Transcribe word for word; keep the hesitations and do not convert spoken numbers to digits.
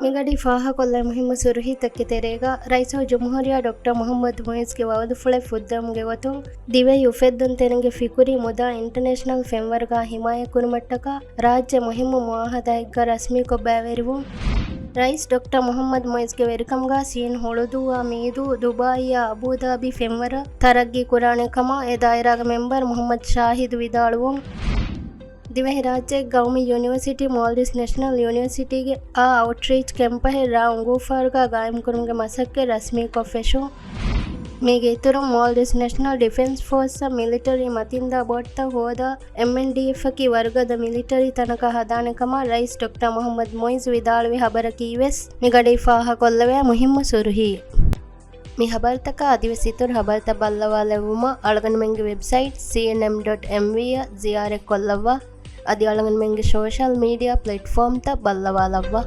މިގަޑީ ފާހަގަކޮށްލާ މުހިއްމު ސުރުހީތަކުގެ ތެރޭގަ، ރައީސުލްޖުމްހޫރިއްޔާ ޑޮކްޓަރ މުޙައްމަދު މުޢިއްޒުގެ ވަޢުދުފުޅެއް ފުއްދައުމުގެ ގޮތުން، ދިވެހި އުފެއްދުންތެރިންގެ ފިކުރީ މުދާ އިންޓަރނޭޝަނަލް ފެންވަރުގަ ޙިމާޔަތްކުރުމަށްޓަކާ، ރާއްޖެ މުހިއްމު މުޢާހަދާއެއްގަ ރަސްމީކޮށް ބައިވެރިވުން. ރައީސް ޑޮކްޓަރ މުޙައްމަދު މުޢިއްޒުގެ ވެރިކަމުގަ ސީން ހުޅުދޫއާ މީދޫ، ދުބާއީއާ އަބޫދާބީ ފެންވަރަށް ތަރައްގީ ކުރާނެ ކަމަށް އެ ދާއިރާގެ މެމްބަރު މުޙައްމަދު ޝާހިދު ވިދާޅުވުން. ދިވެހިރާއްޖޭގެ ގައުމީ ޔުނިވަރސިޓީ، މޯލްޑިވްސް ނެޝަނަލް ޔުނިވަރސިޓީގެ އާ އައުޓްރީޗް ކެމްޕަހެއް ރ. އުނގޫފާރުގަ ގާއިމްކުރުމުގެ މަސައްކަތް ރަސްމީކޮށްފައިވުން. މީގެ އިތުރުން، މޯލްޑިވްސް ނެޝަނަލް ޑިފެންސް ފޯސްއަށް މިލިޓަރީ މަތިންދާ ބޯޓްތައް ހޯދާ، އެމްއެންޑީއެފްއަކީ ވަރުގަދަ މިލިޓަރީ ތަނަކަށް ހަދާނެ ކަމަށް ރައީސް ޑޮކްޓަރ މުޙައްމަދު މުޢިއްޒު ވިދާޅުވި ޚަބަރަކީވެސް މިގަޑީ ފާހަގަކޮށްލެވޭ މުހިއްމު ސުރުޚީ. މި ޚަބަރުތަކާ އަދިވެސް އިތުރު ޚަބަރުތައް ބައްލަވާލެއްވުމަށް އަޅުގަނޑުމެންގެ ވެބްސައިޓް ސީއެންއެމް ޑޮޓް އެމްވީ އަށް ޒިޔާރަތްކޮށްލައްވާ. އަދި އަޅުގަނޑުމެންގެ ސޯޝަލް މީޑިއާ ޕްލެޓްފޯމްތައް ބައްލަވާލައްވާ.